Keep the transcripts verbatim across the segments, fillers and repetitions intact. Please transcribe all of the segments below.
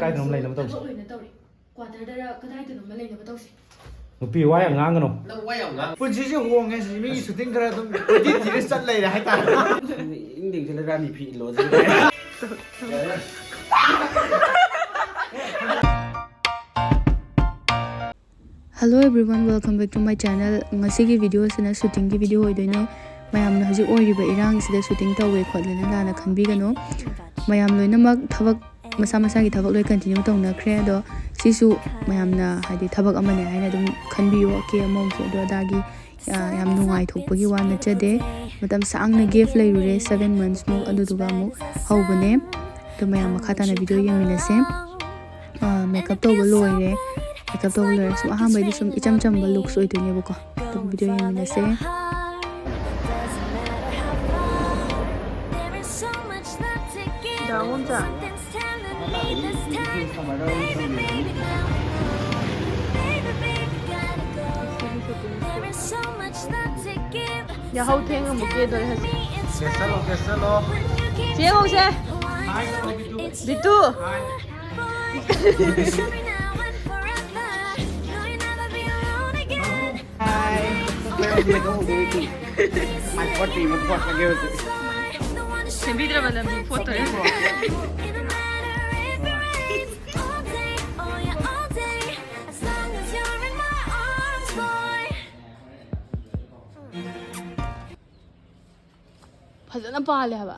ꯀꯥꯏꯗꯅꯣꯝ ꯂꯩꯅꯕ ꯇꯧꯁꯤ꯫ ꯊꯕꯛ ꯂꯣꯏꯅ ꯇꯧꯔꯤ꯫ ꯀ꯭ꯋꯥꯇꯔꯗꯔ ꯀꯗꯥꯏꯗꯅꯣꯃ ꯂꯩꯅꯕ ꯇꯧꯁꯤ꯫ ꯅꯨꯄꯤ ꯋꯥ ꯌꯥꯝ ꯉꯥꯡꯒꯅꯨ꯫ ꯅꯪ ꯋꯥ ꯌꯥꯝ ꯉꯥꯡ꯫ ꯄꯨꯟꯁꯤꯁꯦ ꯍꯣꯡꯉꯦ ꯁꯤ ꯃꯤꯒꯤ ꯁꯨꯇꯤꯡ ꯈꯔ ꯑꯗꯨꯝ ꯀꯣꯏꯊꯤ ꯊꯤꯔ ꯆꯠ ꯂꯩꯔꯦ ꯍꯥꯏꯇꯥꯔꯦ꯫ ꯏꯪꯗꯤꯡꯁꯤꯅ ꯔꯥꯅꯤ ꯐꯤ ꯏꯜꯂꯣ꯫ Hello everyone, welcome back to my channel. ꯉꯁꯤꯒꯤ ꯚꯤꯗꯤꯑꯣꯁꯤꯅ ꯁꯨꯇꯤꯡꯒꯤ ꯚꯤꯗꯤꯑꯣ ꯑꯣꯏꯗꯣꯏꯅꯦ꯫ ꯃꯌꯥꯝꯅ ꯍꯧꯖꯤꯛ ꯑꯣꯏꯔꯤꯕ ꯏꯔꯥꯡꯁꯤꯗ ꯁꯨꯇꯤꯡ ꯇꯧꯋꯦ ꯈꯣꯠꯂꯦꯅ ꯂꯥꯟꯅ ꯈꯟꯕꯤꯒꯅꯨ꯫ ꯃꯌꯥꯝ ꯂꯣꯏꯅꯃꯛ ꯊꯕꯛ ꯃꯁꯥ ꯃꯁꯥꯒꯤ ꯊꯕꯛ ꯂꯣꯏ ꯀꯟꯇꯤꯅ꯭ꯌꯨ ꯇꯧꯅꯈ꯭ꯔꯦ꯫ ꯑꯗꯣ ꯁꯤꯁꯨ ꯃꯌꯥꯝꯅ ꯍꯥꯏꯗꯤ ꯊꯕꯛ ꯑꯃꯅꯦ ꯍꯥꯏꯅ ꯑꯗꯨꯝ ꯈꯟꯕꯤꯌꯣ꯫ ꯑꯀꯦ ꯑꯃꯧꯒꯤ ꯑꯗꯨ ꯑꯗꯥꯒꯤ, ꯑ, ꯌꯥꯝ ꯅꯨꯡꯉꯥꯏꯊꯣꯛꯄꯒꯤ ꯋꯥ ꯅꯠꯆꯗꯦ꯫ ꯃꯇꯝ ꯁꯥꯡꯅ ꯒꯦꯞ ꯂꯩꯔꯨꯔꯦ, seven months ꯃꯨꯛ, ꯑꯗꯨꯗꯨꯒ ꯑꯃꯨꯛ ꯍꯧꯕꯅꯦ꯫ ꯑꯗꯣ ꯃꯌꯥꯝ ꯃꯈꯥ ꯇꯥꯅ ꯚꯤꯗꯤꯑꯣ ꯌꯦꯡꯃꯤꯟꯅꯁꯦ꯫ ꯑ, ꯃꯦꯀꯞ ꯇꯧꯕ ꯂꯣꯏꯔꯦ꯫ ꯃꯦꯀꯞ ꯇꯧꯕ ꯂꯣꯏꯔꯦ꯫ ꯁꯨꯝ ꯑꯍꯥꯟꯕꯩꯗꯤ ꯁꯨꯝ ꯏꯆꯝ ꯆꯝꯕ ꯂꯨꯛꯁ ꯑꯣꯏꯗꯣꯏꯅꯦꯕꯀꯣ꯫ ꯑꯗꯨꯝ ꯚꯤꯗꯤꯑꯣ ꯌꯦꯡꯃꯤꯟꯅꯁꯦ꯫ ꯗꯥ ꯑꯣꯝꯆꯥ꯫ ꯌꯥꯍꯧ ꯊꯦꯡꯅ ꯑꯃꯨꯛ ꯀꯦꯗꯣꯔꯦ ꯍꯧꯖꯤꯛ꯫ ꯀꯦꯁꯜꯂꯣ, ꯀꯦꯁꯜꯂꯣ꯫ ꯆꯦꯡ ꯍꯧꯁꯦ꯫ ꯍꯥꯏ, ꯍꯥꯏ, ꯕꯤꯇꯨ꯫ ꯕꯤꯇꯨ꯫ ꯍꯥꯏ꯫ ꯍꯥꯏ꯫ ꯑꯩꯈꯣꯏ ꯑꯍꯨꯝꯗ ꯀꯧꯍꯧꯗꯣꯏ ꯃꯥꯏ ꯄꯣꯠ ꯄꯤꯕ ꯄꯣꯠ ꯂꯩꯍꯧꯗꯣꯏ꯫ ꯁꯦꯝꯕꯤꯗ꯭ꯔꯕ ꯂꯝꯕꯤ ꯄꯣꯠꯇꯣ꯫ ꯐꯖꯅ ꯄꯥꯜꯂꯦ ꯍꯥꯏꯕ꯫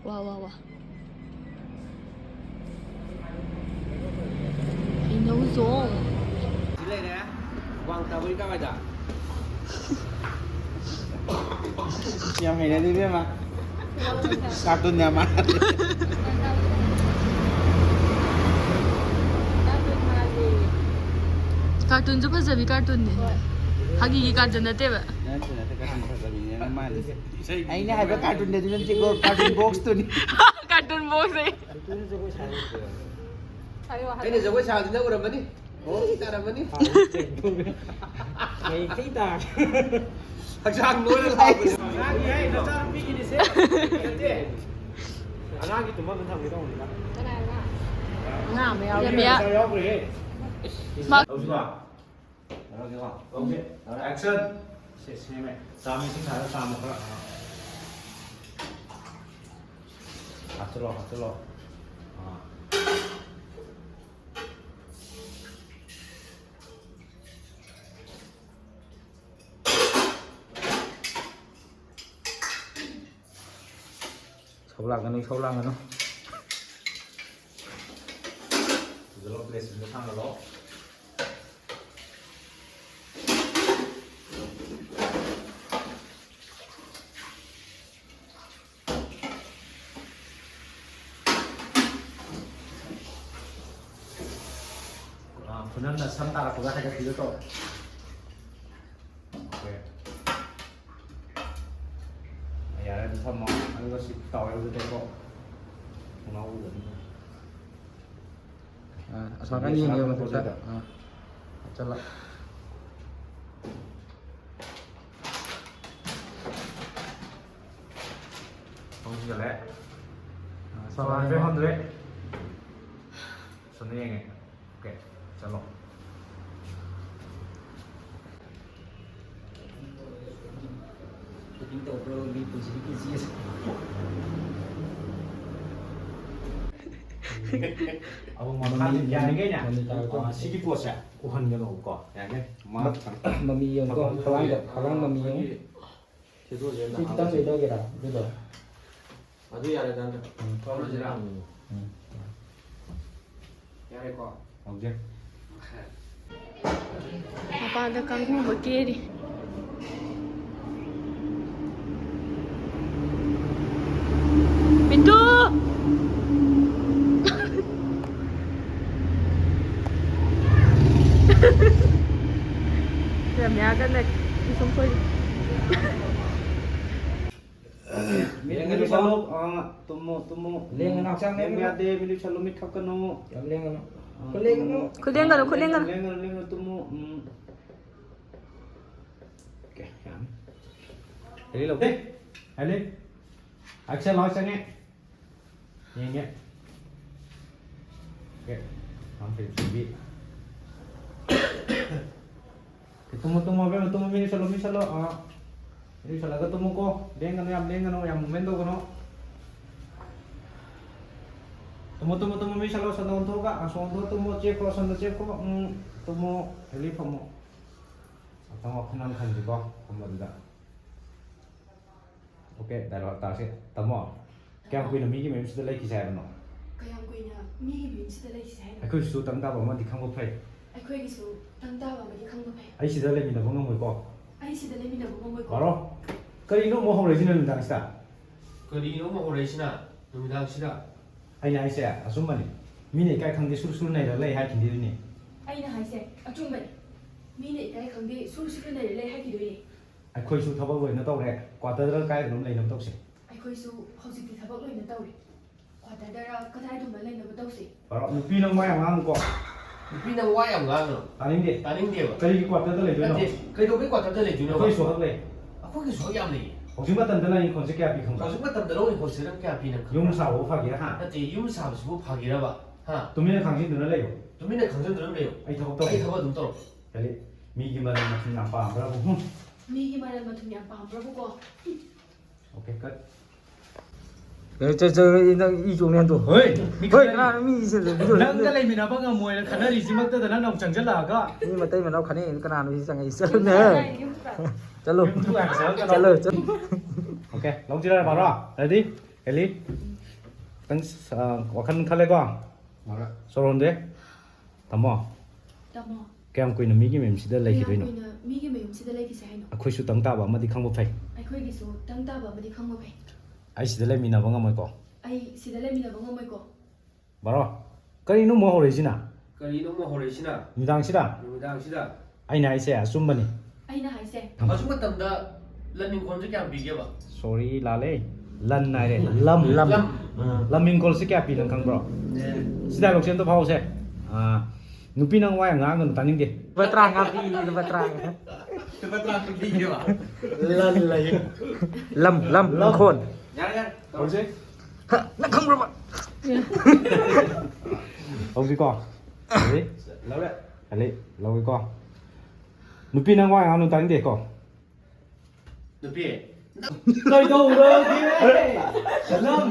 ꯋꯥ, ꯋꯥ, ꯋꯥ꯫ ꯍꯩꯅꯧꯖꯣꯡ꯫ ꯁꯤ ꯂꯩꯔꯦ꯫ ꯋꯥꯡ ꯇꯥꯕꯩ ꯀꯥꯏꯋꯥꯏꯗ? ꯌꯥꯝ ꯍꯩꯅꯗꯦ ꯏꯕꯦꯝꯃ꯫ ꯀꯥꯔꯇꯨꯟ ꯌꯥꯝ ꯃꯥꯜꯂꯦ꯫ ꯀꯥꯔꯇꯨꯟꯁꯨ ꯐꯖꯕꯤ ꯀꯥꯔꯇꯨꯟꯅꯦ꯫ ꯍꯣꯏ꯫ ꯐꯥꯒꯤꯒꯤ ꯀꯥꯔꯇꯨꯟ ꯅꯠꯇꯦꯕ꯫ ꯅꯠꯇꯦ, ꯅꯠꯇꯦ, ꯀꯥꯔꯇꯨꯟ ꯐꯖꯕꯤꯅꯦ ꯅꯪ ꯃꯥꯜꯂꯤꯁꯦ꯫ ꯑꯩꯅ ꯍꯥꯏꯕ ꯀꯥꯔꯇꯨꯟꯗꯗꯤ ꯅꯠꯇꯦꯀꯣ, ꯀꯥꯔꯇꯨꯟ ꯕꯣꯛꯁꯇꯨꯅꯤ꯫ ꯀꯥꯔꯇꯨꯟ ꯕꯣꯛꯁꯅꯦ꯫ ꯑꯩꯅ ꯖꯒꯣꯏ ꯁꯥꯕꯗꯤ ꯅꯪ ꯎꯔꯝꯃꯅꯤ꯫ ꯑꯣ, ꯁꯤ ꯇꯥꯔꯝꯃꯅꯤ꯫ ꯃꯩꯈꯩ ꯇꯥꯔꯦ꯫ ꯍꯛꯆꯥꯡ ꯂꯣꯏꯅ ꯂꯥꯎꯕꯅꯦ꯫ ꯑꯉꯥꯡꯒꯤ ꯍꯥꯏ, ꯅꯆꯥꯅꯨꯄꯤꯒꯤꯅꯤꯁꯦ꯫ ꯅꯠꯇꯦ꯫ ꯑꯉꯥꯡꯒꯤ ꯇꯨꯝꯐꯝꯗ ꯊꯝꯒꯦ ꯇꯧꯕꯅꯤꯗ꯫ ꯀꯅꯥꯅꯣ? ꯉꯥ ꯑꯃ ꯌꯥꯎꯔꯤ꯫ ꯌꯥꯝ ꯌꯥ- ꯌꯥꯎꯈ꯭ꯔꯦ꯫ ꯃꯥ- ꯇꯧꯁꯤꯀꯣ꯫ ꯇꯧꯔꯒꯦꯀꯣ꯫ ꯇꯧꯁꯦ꯫ ꯇꯧꯔꯦ꯫ Action꯫ ꯁꯦ, ꯁꯦꯝꯃꯦ꯫ ꯆꯥꯝꯃ ꯏꯁꯤꯡ ꯊꯥꯔꯒ ꯆꯥꯝꯃꯣ ꯈꯔ꯫ ꯑꯥ꯫ ꯍꯥꯞꯆꯤꯜꯂꯣ, ꯍꯥꯞꯆꯤꯜꯂꯣ꯫ ꯑꯥ꯫ ꯁꯧ ꯂꯥꯡꯒꯅꯨ, ꯁꯧ ꯂꯥꯡꯒꯅꯨ꯫ ꯄꯨꯁꯤꯜꯂꯣ, ꯄ꯭ꯂꯦꯠꯁꯤꯡꯗ ꯊꯥꯡꯒꯠꯂꯣ꯫ ꯑꯥ, ꯈꯨꯅꯝꯅ ꯁꯝ ꯇꯥꯔꯛꯄꯒ ꯍꯥꯏꯒꯠꯄꯤꯗꯣ ꯇꯧ꯫ ꯑꯣꯀꯦ꯫ ꯌꯥꯔꯦ, ꯑꯗꯨ ꯊꯝꯃꯣ꯫ ꯑꯗꯨꯒ ꯁꯤ ꯇꯥꯋꯦꯜꯗꯨ ꯇꯩꯀꯣ꯫ ꯊꯣꯡꯅꯥꯎ ꯎꯗꯅꯤꯅ꯫ ꯑꯥ, ꯑꯁꯣꯝ ꯅꯥꯀꯟ ꯌꯦꯡꯒꯦ, ꯃꯊꯛꯇ꯫ ꯑꯥ, ꯆꯠꯂꯣ꯫ ꯍꯧꯖꯤꯜꯂꯦ꯫ ꯑꯥ, ꯑꯁꯣꯝ ꯅꯥꯀꯟ ꯌꯦꯡꯉꯣ꯫ ꯁꯣꯝꯗ ꯌꯦꯡꯉꯦ꯫ ꯑꯣꯀꯦ, ꯆꯠꯂꯣ꯫ Shooting ꯇꯧꯕ꯭ꯔꯣ? ꯃꯤ ꯄꯨꯟꯁꯤꯒꯤ ꯄꯨꯟꯁꯤ ꯑꯁꯤ꯫ ꯑꯃꯨꯛ ꯃꯈꯥꯗꯤ ꯃꯃꯤ, ꯌꯥꯔꯤꯈꯩꯅꯦ, ꯃꯃꯤ ꯇꯥꯔꯛꯄ꯫ ꯑ, ꯁꯤꯒꯤ ꯄꯣꯠꯁꯦ ꯎꯍꯟꯒꯅꯣꯕꯀꯣ, ꯌꯥꯔꯤꯈꯩ꯫ ꯃꯥ-, ꯃꯃꯤ ꯌꯦꯡꯉꯨꯀꯣ, ꯐꯃꯨꯡ ꯐꯂꯥꯡꯗ, ꯐꯂꯥꯡ ꯃꯃꯤ ꯌꯦꯡꯉꯨ꯫ ꯑꯩꯈꯣꯏꯒꯤ ꯁꯦ ꯇꯣꯛꯑꯁꯦ ꯁꯤ ꯈꯤꯇꯪ ꯅꯍꯥꯟ ꯀꯩꯗꯧꯒꯦꯔꯥ, ꯑꯗꯨꯗꯣ? ꯑꯗꯨ ꯌꯥꯔꯦ, ꯗꯥ꯫ ꯎꯝ꯫ ꯇꯧꯔꯁꯤꯔꯥ? ꯎꯝ꯫ ꯎꯝ꯫ ꯌꯥꯔꯦꯀꯣ? ꯍꯧꯖꯤꯛ꯫ ꯃꯄꯥꯟꯗ ꯀꯥꯡꯍꯧꯕ ꯀꯦꯔꯤ꯫ ꯃꯤꯟꯇꯨ! ꯔꯝꯌꯥꯒꯅ ꯄꯤꯁꯨꯝ ꯐꯣꯏꯔꯤ꯫ ꯃꯤꯠ ꯂꯦꯡꯒꯅꯨꯀꯣ꯫ ꯂꯦꯡꯒꯅꯨ꯫ ꯑꯥ, ꯇꯨꯝꯃꯣ, ꯇꯨꯝꯃꯣ꯫ ꯂꯦꯡꯒꯅꯨ, ꯍꯛꯆꯥꯡ ꯂꯦꯡꯕ ꯂꯦꯡꯒꯅꯨ꯫ ꯌꯥꯗꯦ, ꯃꯤꯠ ꯂꯨꯁꯜꯂꯨ, ꯃꯤꯠ ꯊꯛꯀꯅꯨ꯫ ꯌꯥꯝ ꯂꯦꯡꯒꯅꯨ꯫ ꯑꯥ, ꯈꯨꯠ ꯂꯦꯡꯒꯅꯨ, ꯇꯨꯝꯃꯣ꯫ ꯈꯨꯠ ꯂꯦꯡꯒꯅꯨ꯫ ꯂꯦꯡꯒꯅꯨ, ꯂꯦꯡꯒꯅꯨ, ꯇꯨꯝꯃꯣ꯫ ꯎꯝ꯫ ꯑꯣꯀꯦ, ꯌꯥꯅꯤ꯫ ꯍꯦꯂꯤ ꯂꯧꯊꯣꯛ꯫ ꯍꯦꯂꯤ꯫ ꯑꯦꯛꯁꯟ ꯂꯥꯎ, ꯆꯪꯉꯦ꯫ ꯌꯦꯡꯒꯦ꯫ Okay. Ang Philip Subi. Okay, tumo, tumo, bebe, tumo, mini salo, mini salo. Ah, mini salo, tumo ko. Lengan, yang lengan, yang momento ko, no. Tumo, tumo, tumo, mini salo, salo, tumo ka. Ah, so, tumo, tumo, check ko, salo, check ko. Mm, tumo, Philip mo. Atang ako nang kanji ko. Tumo, da. Okay, dialogue ꯇꯥꯁꯦ꯫ ꯇꯥꯃꯣ, ꯀꯌꯥꯝ ꯀꯨꯏꯅ ꯃꯤꯒꯤ ꯃꯌꯨꯝꯁꯤꯗ ꯂꯩꯈꯤꯁꯦ ꯍꯥꯏꯕꯅꯣ? ꯀꯌꯥꯝ ꯀꯨꯏꯅ ꯃꯤꯒꯤ ꯃꯌꯨꯝꯁꯤꯗ ꯂꯩꯈꯤꯁꯦ ꯍꯥꯏꯅꯣ? ꯑꯩꯈꯣꯏꯒꯤꯁꯨ ꯇꯪ ꯇꯥꯕ ꯑꯃꯗꯤ ꯈꯪꯕ ꯐꯩ꯫ ꯑꯩꯈꯣꯏꯒꯤꯁꯨ ꯇꯪ ꯇꯥꯕ ꯑꯃꯗꯤ ꯈꯪꯕ ꯐꯩ꯫ ꯑꯩ ꯁꯤꯗ ꯂꯩꯃꯤꯟꯅꯕ ꯉꯝꯃꯣꯏꯀꯣ꯫ ꯑꯩ ꯁꯤꯗ ꯂꯩꯃꯤꯟꯅꯕ ꯉꯝꯃꯣꯏꯀꯣ꯫ ꯕꯥꯔꯣ, ꯀꯔꯤꯅꯣ ꯑꯃꯨꯛ ꯍꯧꯔꯛꯏꯁꯤꯅ ꯅꯨꯃꯤꯗꯥꯡꯁꯤꯗ? ꯀꯔꯤꯅꯣ ꯑꯃꯨꯛ ꯍꯧꯔꯛꯏꯁꯤꯅ ꯅꯨꯃꯤꯗꯥꯡꯁꯤꯗ? ꯑꯩꯅ ꯍꯥꯏꯁꯦ ꯑꯆꯨꯝꯕꯅꯤ꯫ ꯃꯤꯅ ꯏꯀꯥꯏ ꯈꯪꯗꯦ ꯁꯨꯔ ꯁꯨꯔ ꯅꯩꯔ ꯂꯩ ꯍꯥꯏꯈꯤꯗꯣꯏꯅꯤ꯫ ꯑꯩꯅ ꯍꯥꯏꯁꯦ ꯑꯆꯨꯝꯕꯅꯤ꯫ ꯃꯤꯅ ꯏꯀꯥꯏ ꯈꯪꯗꯦ ꯁꯨꯔ ꯁꯨꯔ ꯅꯩꯔ ꯂꯩ ꯍꯥꯏꯈꯤꯗꯣꯏꯅꯤ꯫ ꯑꯩꯈꯣꯏꯁꯨ ꯊꯕꯛ ꯂꯣꯏꯅ ꯇꯧꯔꯦ꯫ ꯀ꯭ꯋꯥꯇꯔꯗ ꯀꯥꯏꯗꯅꯣꯝ ꯂꯩꯅꯕ ꯇꯧꯁꯦ꯫ ꯑꯩꯈꯣꯏꯁꯨ ꯍꯧꯖꯤꯛꯇꯤ ꯊꯕꯛ ꯂꯣꯏꯅ ꯇꯧꯔꯦ꯫ ꯀ꯭ꯋꯥꯇꯔꯗꯔ ꯀꯗꯥꯏꯗꯅꯣꯝ ꯂꯩꯅꯕ ꯇꯧꯁꯦ꯫ ꯕꯥꯔꯣ, ꯅꯨꯄꯤ ꯅꯪ ꯋꯥ ꯌꯥꯝ ꯉꯥꯡꯉꯨꯀꯣ꯫ ꯅꯨꯄꯤ ꯅꯪ ꯋꯥ ꯌꯥꯝ ꯉꯥꯡꯒꯅꯨ꯫ ꯇꯥꯅꯤꯡꯗꯦ꯫ ꯇꯥꯅꯤꯡꯗꯦꯕ꯫ ꯀꯔꯤꯒꯤ ꯀ꯭ꯋꯥꯇꯔꯗ ꯂꯩꯗꯣꯏꯅꯣ? ꯅꯠꯇꯦ, ꯀꯩꯗꯧꯕꯩ ꯀ꯭ꯋꯥꯇꯔꯗ ꯂꯩꯗꯣꯏꯅꯣꯕ? ꯑꯩꯈꯣꯏꯁꯨ ꯍꯛ ꯂꯩ꯫ ꯑꯩꯈꯣꯏꯒꯤꯁꯨ ꯍꯛ ꯌꯥꯝ ꯂꯩꯌꯦ꯫ ꯍꯧꯖꯤꯛ ꯃꯇꯝꯗ ꯂꯥꯏ ꯏꯪꯈꯣꯜꯁꯦ ꯀꯌꯥ ꯄꯤ ꯈꯪꯕ꯭ꯔꯥ? ꯍꯧꯖꯤꯛ ꯃꯇꯝꯗ ꯂꯧ ꯏꯪꯈꯣꯜꯁꯦ ꯅꯪ ꯀꯌꯥ ꯄꯤ ꯅꯪ ꯈꯪꯕ꯭ꯔꯥ? ꯌꯨꯝ ꯁꯥꯕꯕꯨ ꯐꯒꯦꯔꯥ, ꯍꯥ? ꯅꯠꯇꯦ, ꯌꯨꯝ ꯁꯥꯕꯁꯤꯕꯨ ꯐꯒꯦꯔꯕ? ꯍꯥ? ꯇꯨꯃꯤꯟꯅ ꯈꯥꯡꯖꯤꯟꯗꯨꯅ ꯂꯩꯌꯨ꯫ ꯇꯨꯃꯤꯟꯅ ꯈꯥꯡꯖꯤꯟꯗꯨꯅ ꯂꯩꯌꯨ꯫ ꯑꯩ ꯊꯕꯛ ꯇꯧꯒꯦ꯫ ꯑꯩ ꯊꯕꯛ ꯑꯗꯨꯝ ꯇꯧꯔꯛꯀꯦ꯫ ꯀꯔꯤ? ꯃꯤꯒꯤ ꯃꯔꯟ ꯃꯊꯨꯝ ꯌꯥꯝ ꯄꯥꯝꯕ꯭ꯔꯕꯨ? ꯍꯨꯝ꯫ ꯃꯤꯒꯤ ꯃꯔꯟ ꯃꯊꯨꯝ ꯌꯥꯝ ꯄꯥꯝꯕ꯭ꯔꯕꯨꯀꯣ? Okay, cut. ꯑꯦ, ꯆꯠ, ꯆꯠ, ꯅꯪ ꯏ ꯆꯣꯡꯅꯤ ꯍꯥꯏꯗꯣ꯫ ꯍꯣꯏ, ꯃꯤ ꯍꯣꯏ, ꯈꯠꯅꯔꯦ꯫ ꯀꯅꯥꯅꯣ ꯃꯤ ꯏ ꯆꯠꯂꯦ? ꯅꯪꯒ ꯂꯩꯃꯤꯟꯅꯕ ꯉꯝꯃꯣꯏꯅ ꯈꯠꯅꯔꯤꯁꯤꯃꯛꯇꯗ ꯅꯪꯅ ꯑꯃꯨꯛ ꯆꯪꯁꯤꯜꯂꯛꯑꯒ꯫ ꯃꯤ ꯃꯇꯩ ꯃꯅꯥꯎ ꯈꯠꯅꯩ, ꯀꯅꯥꯅꯣ ꯁꯤ ꯆꯪꯉꯛꯏ? ꯆꯠꯂꯨꯅꯦ꯫ ꯌꯨꯝ ꯆꯠꯂꯣ꯫ ꯌꯨꯝ ꯊꯨꯒꯥꯏꯔꯁꯦ, ꯆꯠꯂꯣ꯫ ꯆꯠꯂꯣ, ꯆꯠꯂꯣ꯫ Okay, ꯂꯧꯁꯤꯔ ꯕꯥꯔꯣ? Ready? Ready? ꯈꯤꯇꯪ, ꯑ, ꯋꯥꯈꯜ ꯈꯜꯂꯦꯀꯣ? ꯁꯣꯔ ꯍꯣꯟꯗꯦ꯫ ꯇꯥꯃꯣ꯫ ꯇꯥꯃꯣ꯫ ꯀꯌꯥꯝ ꯀꯨꯏꯅ ꯃꯤꯒꯤ ꯃꯌꯨꯝꯁꯤꯗ ꯂꯩꯈꯤꯗꯣꯏꯅꯣ? ꯀꯌꯥꯝ ꯀꯨꯏꯅ ꯃꯤꯒꯤ ꯃꯌꯨꯝꯁꯤꯗ ꯂꯩꯈꯤꯁꯦ ꯍꯥꯏꯅꯣ? ꯑꯩꯈꯣꯏꯁꯨ ꯇꯪ ꯇꯥꯕ ꯑꯃꯗꯤ ꯈꯪꯕ ꯐꯩ꯫ ꯑꯩꯈꯣꯏꯒꯤꯁꯨ ꯇꯪ ꯇꯥꯕ ꯑꯃꯗꯤ ꯈꯪꯕ ꯐꯩ꯫ ꯑꯩ ꯁꯤꯗ ꯂꯩꯃꯤꯟꯅꯕ ꯉꯝꯃꯣꯏꯀꯣ꯫ ꯑꯩ ꯁꯤꯗ ꯂꯩꯃꯤꯟꯅꯕ ꯉꯝꯃꯣꯏꯀꯣ꯫ ꯕꯥꯔꯣ, ꯀꯔꯤꯅꯣ ꯑꯃꯨꯛ ꯍꯧꯔꯛꯏꯁꯤꯅ? ꯀꯔꯤꯅꯣ ꯑꯃꯨꯛ ꯍꯧꯔꯛꯏꯁꯤꯅ? ꯅꯨꯃꯤꯗꯥꯡꯁꯤꯗ? ꯅꯨꯃꯤꯗꯥꯡꯁꯤꯗ? ꯑꯩꯅ ꯍꯥꯏꯁꯦ ꯑꯆꯨꯝꯕꯅꯤ꯫ ꯑꯩꯅ ꯍꯥꯏꯁꯦ꯫ ꯍꯧꯖꯤꯛ ꯃꯇꯝꯗ ꯂꯟ ꯏꯪꯈꯣꯜꯁꯦ ꯀꯌꯥꯝ ꯄꯤꯒꯦꯕ? Sorry, ꯂꯥꯜꯂꯦ꯫ ꯂꯟ ꯍꯥꯏꯔꯦ꯫ ꯂꯝ꯫ ꯂꯝ꯫ ꯂꯝ꯫ ꯑꯥ꯫ ꯂꯝ ꯏꯪꯈꯣꯜꯁꯦ ꯀꯌꯥ ꯄꯤ ꯅꯪ ꯈꯪꯕ꯭ꯔꯣ? ꯑꯦ꯫ ꯁꯤ dialogue ꯁꯦ ꯑꯝꯇ ꯐꯥꯎꯁꯦ꯫ ꯑꯥ, ꯅꯨꯄꯤ ꯅꯪ ꯋꯥ ꯌꯥꯝ ꯉꯥꯡꯒꯅꯨ, ꯇꯥꯅꯤꯡꯗꯦ꯫ ꯂꯨꯄꯥ ꯇꯔꯥꯃꯉꯥ ꯄꯤ, ꯂꯨꯄꯥ ꯇꯔꯥꯃꯉꯥ꯫ ꯂꯨꯄꯥ ꯇꯔꯥꯃꯉꯥ ꯄꯤꯒꯦꯕ? ꯂꯟ ꯂꯩ꯫ ꯂꯝ, ꯂꯝ, ꯂꯝ꯫ ꯏꯪꯈꯣꯜ꯫ ꯌꯥꯔꯦ, ꯌꯥꯔꯦ꯫ ꯇꯧꯔꯁꯦ꯫ ꯍ, ꯅꯪ ꯈꯪꯕ꯭ꯔꯕ? ꯍꯧꯖꯤꯛꯀꯣ, ꯂꯧꯔꯦ꯫ ꯂꯧꯔꯦ, ꯂꯧꯔꯦꯀꯣ꯫ ꯅꯨꯄꯤ ꯅꯪ ꯋꯥ ꯉꯥꯡꯅꯨ ꯇꯥꯅꯤꯡꯗꯦꯀꯣ꯫ ꯅꯨꯄꯤ꯫ ꯀꯩꯗꯧꯔꯒꯦ? ꯂꯝ꯫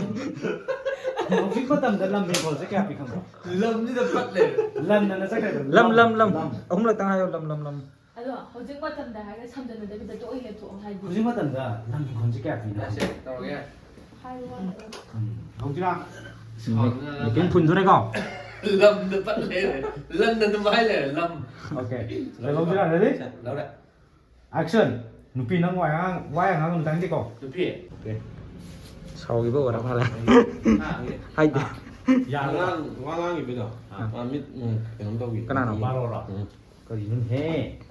ꯍꯧꯖꯤꯛ ꯃꯇꯝꯗ ꯂꯝ ꯍꯤꯡꯈꯣꯜꯁꯦ ꯀꯌꯥ ꯄꯤ ꯈꯪꯕ꯭ꯔꯣ? ꯂꯝꯁꯤꯗ ꯄꯠ ꯂꯩꯔꯦ꯫ ꯂꯝꯗꯅ ꯆꯠꯈ꯭ꯔꯦ꯫ ꯂꯝ, ꯂꯝ, ꯂꯝ꯫ ꯂꯝ꯫ ꯑꯍꯨꯝꯂꯛꯇꯪ ꯍꯥꯏꯌꯣ, ꯂꯝ, ꯂꯝ, ꯂꯝ꯫ ꯑꯗꯣ ꯍꯧꯖꯤꯛ ꯃꯇꯝꯗ ꯍꯥꯏꯔꯒ ꯁꯝꯖꯟꯅꯗꯕꯤꯗ ꯇꯣꯛꯑ ꯂꯦꯞꯊꯣꯛꯑꯣ ꯍꯥꯏꯗꯤ꯫ ꯍꯧꯖꯤꯛ ꯃꯇꯝꯗ ꯂꯝ ꯍꯤꯡꯈꯣꯜꯁꯦ ꯀꯌꯥ ꯄꯤꯅꯣ? ꯌꯥꯁꯦ, ꯇꯧꯔꯒꯦ꯫ ꯍꯥꯏꯔꯣ, ꯍꯥꯏꯔꯣ꯫ ꯎꯝ, ꯍꯧꯖꯤꯛ ꯃꯤꯄꯨꯝ ꯐꯨꯟꯗꯣꯔꯦꯀꯣ? ꯂꯝꯗ ꯄꯠ ꯂꯩꯔꯦ꯫ ꯂꯝꯗ ꯑꯗꯨꯝ ꯍꯥꯏ ꯂꯩꯔꯦ, ꯂꯝ꯫ Okay. ꯂꯧꯁꯤꯔꯥ? Ready? ꯂꯧꯔꯦ꯫ Action! ꯅꯨꯄꯤ ꯅꯪ ꯋꯥ ꯌꯥꯝ ꯉꯥꯡ-, ꯋꯥ ꯌꯥꯝ ꯉꯥꯡꯒꯅꯨ ꯇꯥꯅꯤꯡꯗꯦꯀꯣ? ꯅꯨꯄꯤ? Okay. ꯁꯥꯎꯈꯤꯕ ꯑꯣꯏꯔ ꯃꯥꯜꯂꯦ꯫ ꯍꯥ? ꯍꯥꯏꯗꯦ꯫ ꯌꯥꯔꯕ? ꯋꯥ ꯉꯥꯡ-, ꯋꯥ ꯉꯥꯡꯉꯤꯕꯗꯣ? ꯑꯥ꯫ ꯃꯥ ꯃꯤꯠ, ꯎꯝ, ꯀꯩꯅꯣꯝ ꯇꯧꯈꯤ꯫ ꯀꯅꯥꯅꯣ? ꯕꯥꯔꯣꯔꯣ? ꯎꯝ꯫ ꯀꯔꯤꯅꯣꯅꯦꯍꯦ?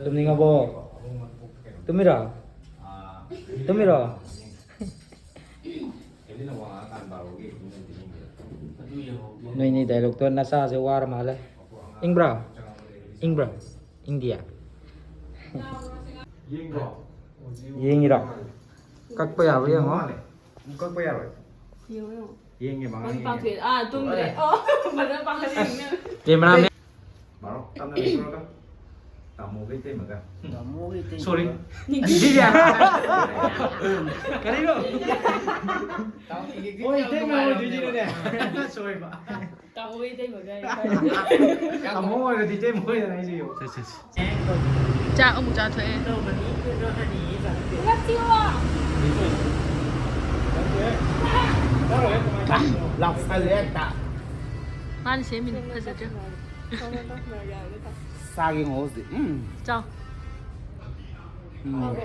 ꯇꯨꯝꯅꯤꯡꯉꯕꯣ? ꯇꯨꯝꯃꯤꯔꯣ? ꯇꯨꯝꯃꯤꯔꯣ? ꯅꯣꯏꯅꯤ dialogue ꯇꯣ ꯅꯆꯥꯁꯦ ꯋꯥꯔ ꯃꯥꯜꯂꯦ꯫ ꯏꯪꯕ꯭ꯔꯥ? ꯏꯪꯕ꯭ꯔꯥ? ꯏꯪꯗꯤꯌꯦ? ꯌꯦꯡꯉꯤꯔꯣ? ꯀꯛꯄ ꯌꯥꯕ꯭ꯔꯥ ꯌꯦꯡꯉꯣ꯫ ꯀꯛꯄ ꯌꯥꯔꯣꯏ꯫ ꯌꯦꯡꯉꯣ, ꯌꯦꯡꯉꯣ꯫ ꯌꯦꯡꯉꯦ, ꯃꯉꯥ ꯃꯣꯏ ꯌꯦꯡꯉꯦ꯫ ꯄꯥꯡꯊꯣꯛꯑꯦ꯫ ꯑꯥ, ꯇꯨꯝꯗ꯭ꯔꯦ꯫ ꯑꯣ, ꯐꯖꯅ ꯄꯥꯡꯊꯣꯛꯑꯦ꯫ ꯌꯦꯡꯉꯦ꯫ ꯀꯦꯃꯦꯔꯥꯃꯦꯟ꯫ ꯕꯥꯔꯣ, ꯇꯞꯅ ꯂꯩꯊꯣꯔꯛꯀ꯫ ꯇꯥꯃꯣꯒ ꯏꯇꯩꯃꯒ꯫ ꯇꯥꯃꯣꯒ ꯏꯇꯩꯃꯒ꯫ Sorry꯫ ꯀꯔꯤꯅꯣ? ꯍꯣꯏ, ꯏꯇꯩꯃ ꯑꯣꯏꯗꯣꯏꯅꯤꯅꯅꯦ꯫ ꯁꯣꯏꯕ꯫ ꯇꯥꯃꯣꯒ ꯏꯇꯩꯃꯒ꯫ ꯇꯥꯃꯣ ꯑꯣꯏꯔꯗꯤ ꯏꯇꯩꯃ ꯑꯣꯏꯗꯅ ꯑꯩꯁꯦ ꯌꯦꯡꯉꯣ꯫ ꯁꯦ, ꯁꯦ, ꯁꯦ꯫ ꯆꯥꯛ ꯑꯃꯨꯛ ꯆꯥꯊꯣꯛꯑꯦ꯫ ꯂꯥꯎꯁꯜꯂꯦ ꯍꯦꯛꯇ꯫ ꯃꯥꯅ ꯁꯦꯝꯃꯤꯅꯦ, ꯐꯖꯗ꯭ꯔꯥ? ꯆꯥꯒꯦ ꯉꯣ ꯍꯧꯖꯤꯛ꯫ ꯎꯝ꯫ ꯆꯥꯎ꯫ ꯎꯝ꯫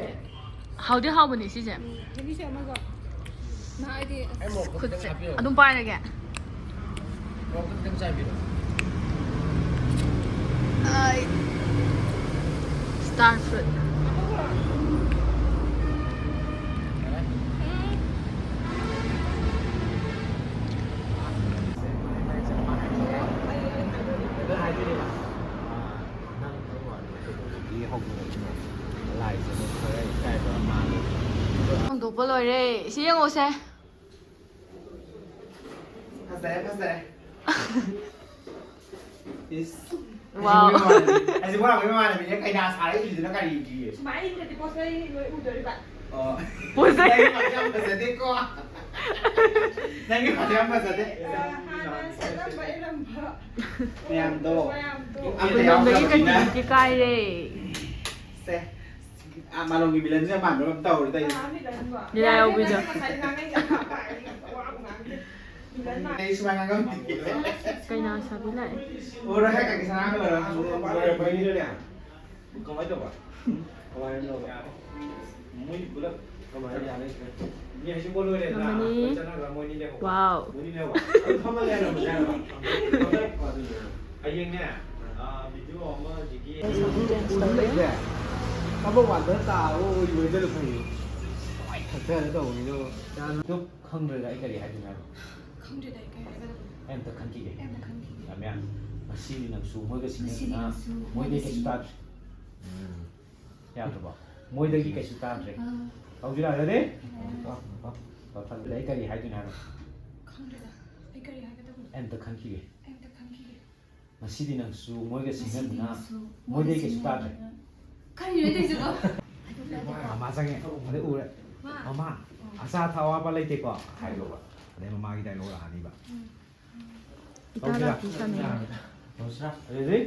ꯍꯥꯎꯗꯤ ꯍꯥꯎꯕꯅꯦ ꯁꯤꯁꯦ꯫ ꯎꯝ, ꯁꯤꯒꯤꯁꯦ ꯑꯃꯒ꯫ ꯅꯍꯥꯟ ꯑꯩꯗꯤ ꯑꯁ, ꯈꯨꯠꯁꯦ ꯑꯗꯨꯝ ꯄꯥꯏꯔꯒꯦ꯫ ꯑꯩ star fruit꯫ ꯍꯣꯡꯗꯣꯛꯄ ꯂꯣꯏꯔꯦ꯫ ꯁꯤ ꯌꯦꯡꯉꯣꯁꯦ꯫ ꯐꯖꯔꯦ, ꯐꯖꯔꯦ꯫ ꯏꯁ꯫ Wow. ꯑꯁꯤ ꯃꯣꯏꯔꯥꯡꯒꯤ ꯃꯃꯥꯟꯅꯕꯤꯅꯦ, ꯀꯩꯅꯥ ꯁꯥꯔ ꯏꯜꯂꯤꯗꯨꯅ ꯀꯔꯤꯒꯤ? ꯁꯨꯃꯥꯏꯅ ꯏꯜꯂꯗꯤ ꯄꯣꯠ ꯆꯩ ꯂꯣꯏ ꯎꯗꯣꯔꯤꯕ꯫ ꯑꯣ꯫ ꯄꯣꯠ ꯆꯩ꯫ ꯅꯪꯒꯤ ꯃꯥꯁꯦ ꯌꯥꯝ ꯐꯖꯗꯦꯀꯣ꯫ ꯅꯪꯒꯤ ꯃꯥꯁꯦ ꯌꯥꯝ ꯐꯖꯗꯦ꯫ ꯍꯥꯟꯅ ꯁꯦꯠꯂꯝꯕ ꯏꯜꯂꯝꯕ ꯃꯌꯥꯝꯗꯣ꯫ ꯃꯌꯥꯝꯗꯣ꯫ ꯑꯝꯇ ꯀꯨꯏꯃꯟꯕꯒꯤ ꯌꯥꯎꯗꯕꯅꯤꯅ꯫ ꯀꯟꯐ꯭ꯌꯨꯁꯇꯤ ꯀꯥꯏꯔꯦ꯫ ꯁꯦ꯫ ꯑꯥ, ꯃꯥꯂꯣꯝꯒꯤ villainꯁꯦ ꯃꯥꯟꯕ ꯑꯃ ꯇꯧꯔꯦ ꯇꯧꯔꯤꯁꯦ꯫ ꯂꯤꯂꯥ ꯌꯥꯎꯕꯤꯗꯣ꯫ ꯑꯩ ꯁꯨꯃꯥꯏꯅ ꯉꯥꯡꯉꯝꯗꯦ꯫ ꯀꯩꯅꯥ ꯁꯥꯕꯤ ꯂꯥꯛꯑꯦ꯫ ꯑꯣ, ꯔꯣ, ꯍꯦꯛ ꯀꯩ ꯁꯅꯥ ꯂꯣꯏꯔꯦ꯫ ꯀꯃꯥꯏꯅ ꯇꯧꯕ? ꯀꯃꯥꯏꯅ ꯇꯧꯕ? ꯃꯣꯏ ꯄꯨꯂꯞ ꯀꯃꯥꯏꯅ ꯌꯥꯅꯤ? ꯃꯤ ꯍꯧꯖꯤꯛ ꯄꯣꯠ ꯂꯣꯏꯔꯦꯗꯅ꯫ ꯉꯝꯃꯅꯤ꯫ ꯂꯣꯏ ꯆꯠꯅꯈ꯭ꯔ ꯃꯣꯏꯅꯤꯅꯦ꯫ Wow꯫ ꯃꯣꯏꯅꯤꯅꯦ꯫ ꯑꯗꯨ ꯐꯝꯃ ꯂꯩꯔꯝꯃꯁꯦ ꯍꯥꯏꯕ꯫ ꯍꯌꯦꯡꯅꯦ, ꯑ, video ꯑꯃ ꯍꯧꯖꯤꯛꯀꯤ ꯁꯥꯕꯤ dance ꯇꯧꯔꯦ꯫ ꯀꯕꯛ ꯋꯥꯗ ꯇꯥꯕ ꯑꯣꯏꯔꯣꯏꯗꯅ ꯐꯩ꯫ ꯊꯛꯊꯔ ꯇꯧꯕꯅꯤꯅ꯫ ꯑꯗꯨ ꯈꯪꯗ꯭ꯔꯦꯗ ꯑꯩ ꯀꯔꯤ ꯍꯥꯏꯗꯣꯏꯅꯣ ꯍꯥꯏꯕ꯫ ꯈꯪꯗ꯭ꯔꯦꯗ ꯑꯩ ꯀꯔꯤ ꯍꯥꯏꯒꯗꯕꯅꯣ꯫ ꯑꯩ ꯑꯝꯇ ꯈꯟꯈꯤꯒꯦ꯫ ꯑꯩ ꯑꯝꯇ ꯈꯟꯈꯤꯒꯦ꯫ ꯌꯥꯝ ꯌꯥꯝ꯫ ꯉꯁꯤꯗꯤ ꯅꯪꯁꯨ ꯃꯣꯏꯒ ꯉꯁꯤꯗꯤ ꯁꯤꯟꯅꯗꯅ ꯅꯪꯁꯨ ꯃꯣꯏꯗꯩ ꯃꯣꯏꯒ ꯀꯩꯁꯨ ꯁꯤꯟꯅ-, ꯇꯥꯗ꯭ꯔꯦ꯫ ꯎꯝ꯫ ꯌꯥꯗ꯭ꯔꯕꯣ? ꯃꯣꯏꯗꯒꯤ ꯀꯩꯁꯨ ꯇꯥꯗ꯭ꯔꯦ꯫ ꯑꯥ꯫ ꯇꯧꯁꯤꯔꯥ? Ready? ꯌꯥꯏ꯫ ꯃꯊꯪꯗ ꯑꯩ ꯀꯔꯤ ꯍꯥꯏꯗꯣꯏꯅꯣ ꯍꯥꯏꯕ? ꯈꯪꯗ꯭ꯔꯦꯗ꯫ ꯑꯩ ꯀꯔꯤ ꯍꯥꯏꯒꯗꯕꯅꯣ? ꯑꯩ ꯑꯝꯇ ꯈꯟꯈꯤꯒꯦ꯫ ꯑꯩ ꯑꯝꯇ ꯈꯟꯈꯤꯒꯦ꯫ ꯉꯁꯤꯗꯤ ꯅꯪꯁꯨ ꯃꯣꯏꯒ ꯉꯁꯤꯗꯤ ꯁꯤꯡꯅꯗꯨꯅ ꯅꯪꯁꯨ ꯃꯣꯏꯗꯩ ꯃꯣꯏꯒ ꯀꯩꯁꯨ ꯇꯥꯗ꯭ꯔꯦ꯫ ꯁꯤꯡꯅꯗꯨꯅ꯫ ꯀꯔꯤꯅꯣ ꯇꯧꯔꯤꯁꯤꯕꯣ? ꯃꯃꯥ ꯆꯪꯉꯦ꯫ ꯑꯗꯩ ꯎꯔꯦ꯫ ꯃꯥ꯫ "ꯃꯃꯥ, ꯑꯣ꯫ ꯑꯆꯥ ꯑꯊꯛ ꯑꯋꯥꯠꯄ ꯂꯩꯇꯦꯀꯣ?" ꯍꯥꯏꯗꯧꯕ꯫ ꯑꯗꯩ ꯃꯃꯥꯒꯤ dialogue ꯂꯥꯛꯑꯅꯤꯕ꯫ ꯎꯝ꯫ ꯏꯇꯥ ꯇꯧꯁꯤꯔꯥ? ꯂꯥꯛꯄꯤ ꯁꯥꯟꯅꯩ꯫ Ready?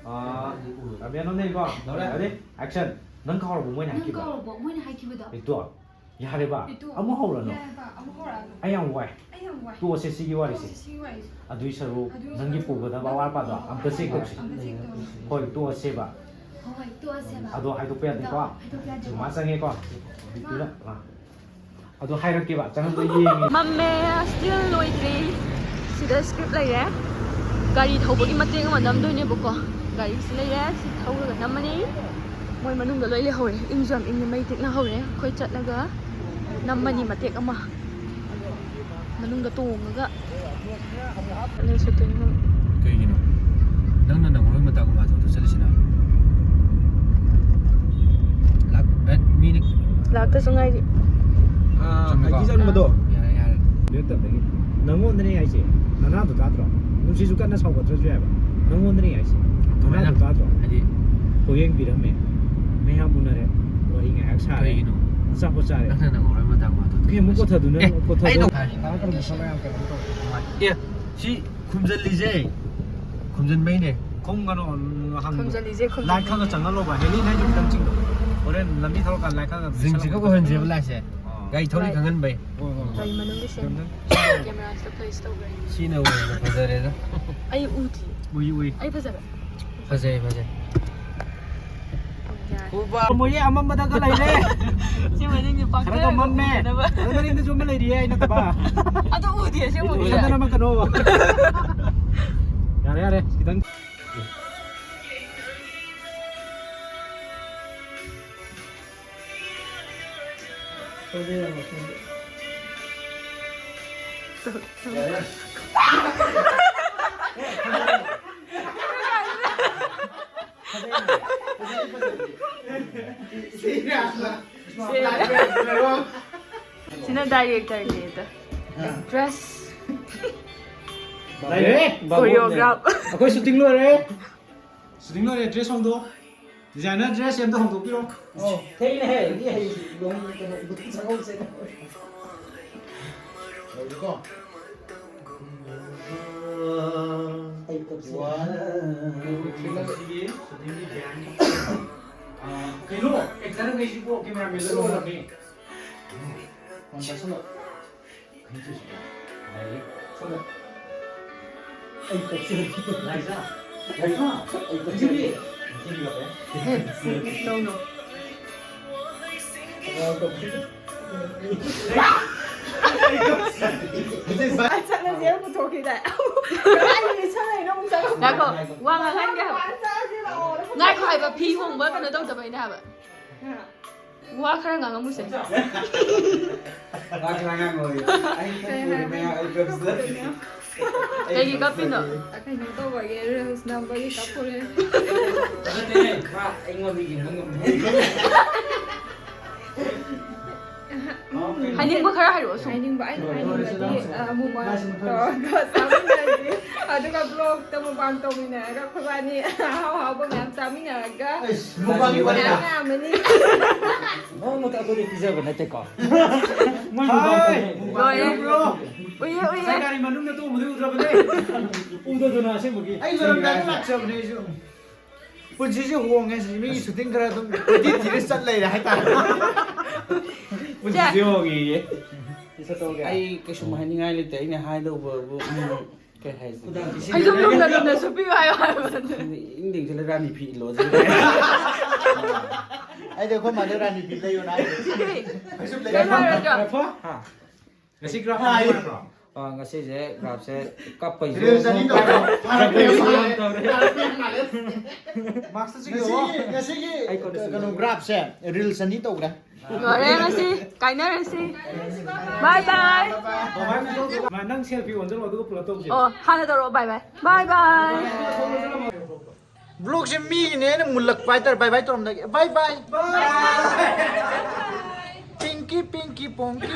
ꯑꯥ, ꯔꯥꯕꯤꯌꯥ ꯅꯪ ꯂꯩꯀꯣ? ꯂꯧꯔꯦ꯫ Ready? Action. ꯅꯪ ꯀꯥꯎꯔꯕꯣ ꯃꯣꯏꯅ ꯅꯪ ꯍꯥꯏꯈꯤꯕ? ꯀꯥꯎꯔꯕꯣ ꯃꯣꯏꯅ ꯍꯥꯏꯈꯤꯕꯗꯣ? ꯕꯤꯇꯨ, ꯌꯥꯔꯦꯕ꯫ ꯕꯤꯇꯨ, ꯑꯃꯨꯛ ꯍꯧꯔꯅꯨ꯫ ꯌꯥꯔꯦꯕ, ꯑꯃꯨꯛ ꯍꯧꯔꯛꯑꯅꯨ꯫ ꯑꯩ ꯌꯥꯝ ꯋꯥꯏ꯫ ꯑꯩ ꯌꯥꯝ ꯋꯥꯏ꯫ ꯇꯣꯛꯑꯁꯦ ꯁꯤꯒꯤ ꯋꯥꯔꯤꯁꯦ꯫ ꯇꯣꯛꯑꯁꯦ ꯁꯤꯒꯤ ꯋꯥꯔꯤꯁꯦ꯫ ꯑꯗꯨꯏ ꯁꯔꯨꯛ ꯑꯗꯨꯏ ꯅꯪꯒꯤ ꯁꯔꯨꯛ ꯄꯨꯒꯗꯕ ꯅꯪꯒꯤ ꯑꯋꯥꯠ ꯑꯄꯥꯗꯣ ꯄꯨꯒꯗꯕ ꯑꯝꯇ check ꯇꯧꯁꯤ꯫ ꯑꯝꯇ check ꯇꯧꯁꯤ꯫ ꯍꯣꯏ, ꯇꯣꯛꯑꯁꯦꯕ꯫ ꯍꯣꯏ, ꯇꯣꯛꯑꯁꯦꯕ꯫ ꯑꯗꯣ ꯍꯥꯏꯗꯣꯛꯄ ꯌꯥꯗꯦꯀꯣ? ꯑꯗꯣ ꯍꯥꯏꯗꯣꯛꯄ ꯌꯥꯗꯦꯀꯣ? ꯃꯥ ꯆꯪꯉꯦꯀꯣ? ꯕꯤꯇꯨꯅ, ꯃꯥ꯫ ꯑꯗꯣ ꯍꯥꯏꯔꯛꯀꯦꯕ, ꯆꯪꯉꯛꯄ ꯌꯦꯡꯉꯦ꯫ ꯃꯝꯃꯦ, still ꯂꯣꯏꯗ꯭ꯔꯤ꯫ ꯁꯤꯗ script ꯂꯩꯔꯦ꯫ ꯒꯥꯔꯤ ꯊꯧꯕꯒꯤ ꯃꯇꯦꯛ ꯑꯃ ꯅꯝꯗꯣꯏꯅꯦꯕꯀꯣ꯫ ꯒꯥꯔꯤꯁꯤ ꯂꯩꯔꯦ, ꯁꯤ ꯊꯧꯔꯒ ꯅꯝꯃꯅꯤ꯫ ꯃꯣꯏ ꯃꯅꯨꯡꯗ ꯂꯣꯏ ꯂꯩꯍꯧꯔꯦ꯫ ꯏꯪꯁꯨ ꯌꯥꯝ ꯏꯪꯉꯦ, ꯃꯩ ꯇꯤꯛꯅ ꯍꯧꯔꯦ꯫ ꯑꯩꯈꯣꯏ ꯆꯠꯂꯒ ꯅꯝꯃꯅꯤ ꯃꯇꯦꯛ ꯑꯃ꯫ ꯃꯅꯨꯡꯗ ꯇꯣꯡꯉꯒ ꯆꯠꯂꯁꯤ ꯇꯣꯏꯅ꯫ ꯀꯩꯒꯤꯅꯣ? ꯅꯪꯅ ꯅꯪꯉꯔꯣꯏ ꯃꯇꯥꯒꯨꯝ ꯍꯥꯊꯨ ꯍꯥꯊꯨ ꯆꯠꯂꯤꯁꯤꯅ? ꯂꯥꯛ-, ꯑꯦ, ꯃꯤꯅꯤꯠ ꯂꯥꯛꯇꯁꯨ ꯉꯥꯏꯔꯤ꯫ ꯑꯥ, ꯆꯨꯝꯃꯤꯀꯣ? ꯑꯥꯏ ꯖꯤ ꯆꯟꯕꯗꯣ꯫ ꯌꯥꯔꯦ, ꯌꯥꯔꯦ꯫ ꯂꯦꯞꯇꯕꯗꯒꯤ꯫ ꯅꯪꯉꯣꯟꯗꯅꯦ ꯍꯥꯏꯁꯦ꯫ ꯅꯅꯥꯗꯣ ꯇꯥꯗ꯭ꯔꯣ? ꯅꯨꯡꯁꯤꯁꯨ ꯀꯟꯅ ꯁꯥꯎꯒꯠꯇ꯭ꯔꯁꯨ ꯌꯥꯏꯕ꯫ ꯅꯪꯉꯣꯟꯗꯅꯦ ꯍꯥꯏꯁꯦ꯫ ꯀꯃꯥꯏꯅ? ꯅꯅꯥꯗꯣ ꯇꯥꯗ꯭ꯔꯣ? ꯍꯥꯏꯗꯤ? ꯄꯣꯌꯦꯡ ꯄꯤꯔꯝꯃꯦ꯫ ꯃꯌꯥꯝ ꯎꯅꯔꯦ꯫ ꯋꯥꯔꯤ ꯉꯥꯏꯍꯥꯛ ꯁꯥꯔꯦ꯫ ꯀꯩꯒꯤꯅꯣ? ꯑꯆꯥꯄꯣꯠ ꯆꯥꯔꯦ꯫ ꯅꯪꯅ ꯅꯪ ꯋꯥꯔꯣꯏ ꯃꯇꯥꯡ ꯋꯥꯗꯣ ꯑꯦ, ꯑꯃꯨꯛ ꯄꯣꯊꯥꯗꯨꯅ ꯑꯦ, ꯄꯣꯊꯥꯗꯣ꯫ ꯑꯩ ꯅꯣ-, ꯇꯥꯔꯛꯀꯅꯨ, ꯃꯁꯥ ꯃꯌꯥꯝ ꯀꯩꯅꯣ ꯇꯧ꯫ ꯑꯦ, ꯁꯤ ꯈꯨꯝꯖꯤꯜꯂꯤꯁꯦ꯫ ꯈꯨꯝꯖꯤꯟꯕꯩꯅꯦ꯫ ꯈꯨꯝꯒꯅꯣ, ꯍꯪꯕ꯫ ꯈꯨꯝꯖꯤꯜꯂꯤꯁꯦ, ꯈꯨꯝꯖꯤꯜꯂꯤꯁꯦ꯫ ꯂꯥꯏꯠ ꯈꯔ ꯈꯔ ꯆꯪꯍꯜꯂꯣꯕ꯫ ꯍꯦꯂꯤꯟ ꯍꯥꯏꯗꯣ ꯈꯤꯇꯪ ꯆꯤꯡꯉꯣ꯫ ꯍꯣꯔꯦꯟ ꯂꯝꯕꯤ ꯊꯧꯔꯀꯥꯟꯗ ꯂꯥꯏꯠ ꯈꯔ ꯈꯔ ꯆꯤꯡꯁꯤꯒ ꯆꯪꯍꯜꯂꯣ꯫ ꯑꯣꯏꯍꯟꯁꯦꯕ ꯂꯥꯏꯠꯁꯦ꯫ ꯑꯥ꯫ ꯒꯥꯔꯤ ꯊꯧꯔꯤ ꯂꯥꯏꯠ꯫ ꯈꯪꯍꯟꯕꯩ꯫ ꯍꯣꯏ, ꯍꯣꯏ, ꯍꯣꯏ꯫ ꯒꯥꯔꯤ ꯃꯅꯨꯡꯒꯤ ꯁꯦꯝ-, ꯈꯤꯇꯪ꯫ ꯀꯦꯃꯦꯔꯥꯁꯤꯗ ꯄ꯭ꯂꯦꯁ ꯇꯧꯈ꯭ꯔꯦ꯫ ꯁꯤꯅ ꯑꯣꯏꯅ ꯐꯖꯔꯦꯗ꯫ ꯑꯩ ꯎꯗꯤ꯫ ꯎꯏ, ꯎꯏ꯫ ꯑꯩ ꯐꯖꯕ꯫ ꯐꯖꯩ, ꯐꯖꯩ꯫ ꯌꯥꯔꯦ꯫ ꯎꯕ꯫ ꯃꯣꯏꯒꯤ ꯑꯃꯝꯕꯗꯒ ꯂꯩꯔꯦ꯫ ꯁꯤ ꯃꯅꯤꯡꯒꯤ ꯈꯔꯒ ꯄꯥꯛꯊꯔꯒ ꯃꯝꯃꯦ꯫ ꯎꯗꯅꯕ꯫ ꯑꯗꯨ ꯃꯅꯤꯡꯗꯁꯨ ꯑꯃ ꯂꯩꯔꯤꯌꯦ, ꯑꯩ ꯅꯠꯇꯕ꯫ ꯑꯗꯨ ꯎꯗꯦ, ꯑꯁꯦꯡꯕ ꯎꯗꯦ꯫ ꯎꯁꯟꯗꯅ ꯑꯃ ꯀꯩꯅꯣ꯫ ꯌꯥꯔꯦ, ꯌꯥꯔꯦ, ꯈꯤꯇꯪ꯫ ꯁꯤꯅ ꯗꯥꯏꯔꯦꯛꯇꯔꯅꯦꯗ꯫ ꯑꯦꯛꯇ꯭ꯔꯦꯁ꯫ ꯂꯩꯔꯦ꯫ ꯀꯣꯔꯤꯌꯣꯒ꯭ꯔꯥꯐ꯫ ꯑꯩꯈꯣꯏ ꯁꯨꯇꯤꯡ ꯂꯣꯏꯔꯦ꯫ ꯁꯨꯇꯤꯡ ꯂꯣꯏꯔꯦ, ꯗ꯭ꯔꯦꯁ ꯍꯣꯡꯗꯣꯛꯑꯣ꯫ ꯗꯤꯖꯥꯏꯅꯔ ꯗ꯭ꯔꯦꯁ ꯑꯝꯇ ꯍꯣꯡꯗꯣꯛꯄꯤꯔꯣ꯫ ꯑꯣ, ꯊꯦꯡꯅꯍꯦ꯫ ꯃꯤ ꯍꯌꯦꯡ ꯂꯨꯍꯣꯡ-, ꯀꯩꯅꯣ, ꯆꯥꯛꯀꯧꯕ ꯆꯠꯀꯅꯤ꯫ ꯂꯣꯏꯔꯦꯀꯣ? ꯑꯩ ꯀꯞꯁꯦ꯫ ꯋꯥ-, ꯁꯤꯒꯤ ꯁꯨꯇꯤꯡꯒꯤ ꯕ꯭ꯔꯥꯟ꯫ ꯑꯥ, ꯀꯩꯅꯣ, ꯑꯦꯛꯇꯔꯈꯩꯁꯤꯕꯨ ꯀꯦꯃꯦꯔꯥꯃꯦꯟ ꯂꯣꯏ ꯑꯣꯜꯂꯝꯃꯦ꯫ ꯐꯣꯟ ꯄꯥꯏꯁꯜꯂꯣ꯫ ꯆꯠꯂꯁꯦ ꯄꯨꯊꯣꯛꯈꯤꯗꯥꯏ? ꯀꯗꯥꯏꯗꯒꯤ ꯆꯠꯂꯤꯅꯣ ꯑꯃꯨꯛ ꯆꯠꯂꯣ꯫ ꯉꯥꯏꯈꯣ, ꯋꯥ ꯉꯥꯡꯍꯟꯒꯦ ꯍꯥꯏꯕ꯫ ꯆꯠꯂꯁꯤ ꯂꯥꯛꯑꯣ꯫ ꯉꯥꯏꯈꯣ ꯍꯥꯏꯕ, ꯐꯤ ꯍꯣꯡꯕ ꯀꯩꯅꯣ ꯇꯧꯗꯕꯩꯅꯦ ꯍꯥꯏꯕ꯫ ꯍꯥ? ꯋꯥ ꯈꯔ ꯉꯥꯡꯉꯝꯃꯨꯁꯦ꯫ ꯋꯥ ꯈꯔ ꯉꯥꯡꯉꯣꯌꯦ꯫ ꯑꯩ ꯀꯩ ꯀꯞꯄꯨꯔꯦ ꯍꯥꯏ-, ꯃꯌꯥꯝ, ꯑꯩ ꯀꯞꯁꯤꯗ-, ꯀꯩꯅꯣ? ꯑꯩ ꯀꯩꯒꯤ ꯀꯞꯄꯤꯅꯣ? ꯀꯞꯁꯤꯗ-, ꯀꯩꯅꯣ ꯇꯧꯕꯒꯤ, ꯔꯤꯜꯁ ꯅꯝꯕꯒꯤ ꯀꯞꯄꯨꯔꯦ꯫ ꯅꯠꯇꯦꯅꯦ, ꯃꯥ ꯑꯩꯉꯣꯟꯗ ꯌꯦꯡꯕ ꯉꯝꯗꯦ꯫ ꯍꯥꯏꯅꯤꯡꯕ ꯈꯔ ꯍꯥꯏꯔꯛꯑꯣ ꯁꯨꯝ꯫ ꯍꯥꯏꯅꯤꯡꯕ, ꯑꯩꯅ ꯍꯥꯏꯅꯤꯡꯕꯗꯤ, ꯑ, mukbang ꯇꯧꯔꯒ ꯆꯥꯃꯤꯟꯅꯁꯤ꯫ ꯑꯗꯨꯒ vlogꯇ mukbang ꯇꯧꯃꯤꯟꯅꯔꯒ ꯑꯩꯈꯣꯏꯕꯥꯅꯤ ꯑꯍꯥꯎ ꯑꯍꯥꯎꯕ ꯃꯌꯥꯝ ꯆꯥꯃꯤꯟꯅꯔꯒ ꯑꯩꯁ, mukbangꯒꯤ ꯋꯥꯔꯤ꯫ ꯃꯌꯥꯝ ꯌꯥꯝꯃꯅꯤ꯫ ꯅꯣꯡꯃꯇ ꯑꯩꯈꯣꯏꯗ ꯄꯤꯖꯕ ꯅꯠꯇꯦꯀꯣ꯫ ꯃꯣꯏ mukbang ꯇꯧꯅꯩ꯫ ꯂꯣꯏꯔꯦ꯫ ꯎꯏꯌꯦ, ꯎꯏꯌꯦ꯫ ꯁꯔꯀꯥꯔꯤ ꯃꯅꯨꯡꯗ ꯇꯣꯡꯕꯗꯤ ꯎꯗ꯭ꯔꯕꯅꯦ꯫ ꯎꯗꯗꯅ ꯑꯁꯦꯡꯕꯒꯤ꯫ ꯑꯩ ꯂꯣꯏꯔꯝꯗꯥꯏꯗ ꯂꯥꯛꯆꯕꯅꯦ ꯑꯩꯁꯨ꯫ ꯄꯨꯟꯁꯤꯁꯦ ꯍꯣꯡꯉꯦ ꯁꯤ, ꯃꯤꯒꯤ shooting ꯈꯔ ꯑꯗꯨꯝ ꯀꯣꯏꯊꯤ ꯊꯤꯔ ꯆꯠ ꯂꯩꯔꯦ ꯍꯥꯏꯇꯥꯔꯦ꯫ ꯄꯨꯟꯁꯤꯁꯦ ꯍꯣꯡꯉꯦꯌꯦ꯫ ꯑꯩ ꯀꯩꯁꯨꯝ ꯍꯥꯏꯅꯤꯡꯉꯥꯏ ꯂꯩꯇꯦ꯫ ꯑꯩꯅ ꯍꯥꯏꯗꯧꯕꯕꯨ, ꯎꯝ, ꯀꯩ ꯍꯥꯏꯁꯤꯒꯦ? ꯐꯩꯖꯨꯞ ꯂꯨꯝꯅ ꯂꯨꯝꯅ ꯁꯨꯞꯄꯤꯌꯨ ꯍꯥꯏꯌꯣ ꯍꯥꯏꯕ꯫ ꯏꯪ ꯏꯪ ꯆꯠꯂ ꯔꯥꯅꯤ ꯐꯤ ꯏꯜꯂꯣ ꯑꯗꯨꯗꯤ꯫ ꯑꯩꯗꯤ ꯑꯩꯈꯣꯏ ꯃꯥꯗ ꯔꯥꯅꯤ ꯐꯤ ꯂꯩꯌꯣꯅ ꯍꯥꯏꯗꯣꯏꯅꯦ꯫ ꯐꯩꯖꯨꯞ ꯀꯩꯝ ꯂꯩꯌꯣ꯫ ꯍꯥꯏꯔꯣꯏꯗ꯭ꯔꯣ? ꯍꯥ? ꯉꯁꯤ graph ꯍꯥꯏ꯫ ꯅꯨꯡꯉꯥꯏꯕ꯭ꯔꯣ? ꯑ, ꯉꯁꯤꯁꯦ graphꯁꯦ ꯀꯞꯄꯩꯁꯨ reels ꯑꯅꯤ ꯇꯧꯔꯦ꯫ ꯇꯧꯔꯦ꯫ Maskꯇ ꯆꯤꯡꯉꯣ꯫ ꯉꯁꯤꯒꯤ, ꯉꯁꯤꯒꯤ ꯑꯩ ꯀꯣꯟꯅ ꯀꯩꯅꯣ graphꯁꯦ reels ꯑꯅꯤ ꯇꯧꯈ꯭ꯔꯦ꯫ ꯂꯣꯏꯔꯦ ꯉꯁꯤ꯫ ꯀꯥꯏꯅꯔꯁꯤ꯫ Bye bye꯫ ꯃꯥ, ꯅꯪ selfie ꯑꯣꯟꯁꯤꯜꯂꯣ, ꯑꯗꯨꯒ ꯄꯨꯂꯞ ꯇꯧꯁꯦ꯫ ꯑꯣ, ꯍꯥꯟꯅ ꯇꯧꯔꯛꯑꯣ꯫ Bye bye꯫ Bye bye꯫ Vlogꯁꯦ ꯃꯤꯒꯤꯅꯦ ꯑꯩꯅ ꯃꯨꯜꯂꯛꯄ ꯍꯥꯏꯇꯥꯔꯦ꯫ Bye bye ꯇꯧꯔꯝꯗꯥꯏꯒꯤ꯫ Bye bye꯫ Bye꯫ Pinky, Pinky, Ponky꯫